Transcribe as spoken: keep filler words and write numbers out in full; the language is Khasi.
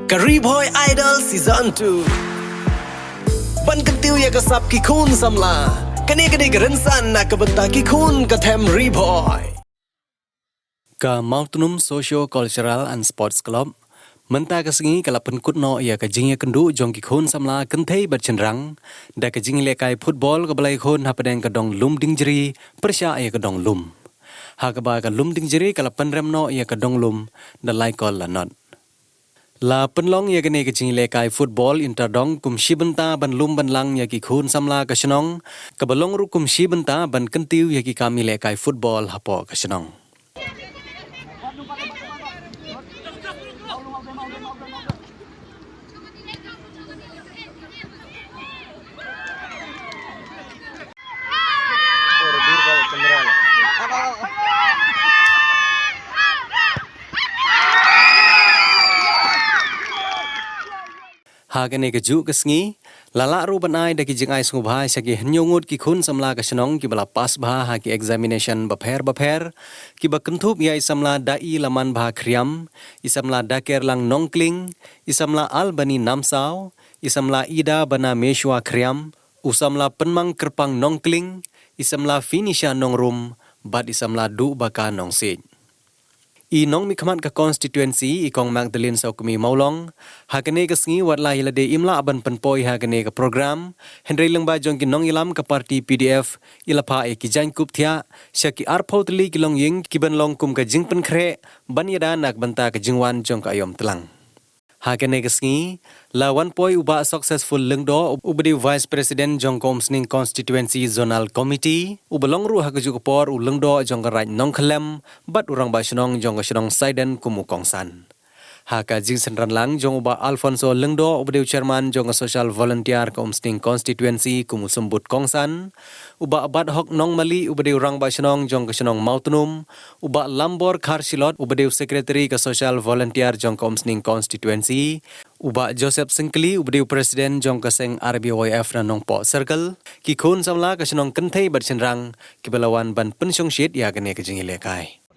Ka Ri Bhoi Idol Season two. Ban kyntiew ïa ka sap ki khun samla. Kane kane ka rynsan na ka bynta ki khun ka them Ri Bhoi. Ka Mawtnum Socio Cultural and Sports Club mynta ka sngi ka la pynkut noh ïa ka jingïakynduh jong ki khun samla kynthei bad shynrang da ka jingïalehkai football kaba la ïakhun hapdeng ka dong Lumdiengjri pyrshah ïa ka dong Lum. Ha kaba ka Lumdiengjri ka la pynrem noh ïa ka dong Lum da lai kol la nod. La pynlong ïa kane ka jingïalehkai football inter dong kum shi bynta ban lum ban lang ïa ki khun samla ka shnong, kaba long ruh kum shi bynta ban kyntiew ïa ki kam ïalehkai football hapoh ka shnong. Ha kane ka juh ka sngi, la lah ruh ban ai da ki jingai sngewbha sha ki hynñiew ngut ki khun samla ka shnong kiba la pass bha ha ki examination bapher bapher, kiba kynthup ïa i samla Da'i Lamanbha Khriam, i samla Dakerlang Nongkling, i samla Albani Namsaw, i samla Ida Bana Meshwa Khriam, u samla Pynmang Kyrpang Nongkling, i samla Finisha Nongrum, bad i samla Duhbaka Nongsiej. I nongmihkhmat ka constituency, i Kong Magdalene Sawkmie Mawlong, ha kane ka sngi wat la ïa lade im lah ban pynpoi ha kane ka program, hynrei lyngba jong ki nongïalam ka party P D F, i la phah ïa ki jaiñkup thiah sha ki arphew tylli ki longïing kiban long kum ka jingpynkhreh ban ïada na ka bynta ka jingwan jong ka aïom tlang. Ha kane ka sngi, la wan poi u Bah Successful Lyngdoh, uba dei u Vice President jong ka Umsning Constituency Zonal Committee, uba long ruh ha kajuh ka por u Lyngdoh jong ka Raid Nongkhyllem, bad u Rangbah Shnong jong ka shnong Saiden kum u kongsan. Ha ka jingsynran lang jong u Bah Alfonso Lyngdoh, uba dei u Chairman jong ka Social Volunteer ka Umsning Constituency kum u symbud kongsan, u Bah Badhok Nongmali, uba dei u Rangbah Shnong jong ka shnong Mawtnum, u Bah Lambor Kharshilot, uba dei u Secretary ka Social Volunteer jong ka Umsning Constituency, u Bah Joseph Syngkli, uba dei u President jong ka seng R B Y F na Nongpoh Circle, ki khun samla ka shnong kynthei bad shynrang, kiba la wan ban pynshongshit ïa kane ka jingïalehkai.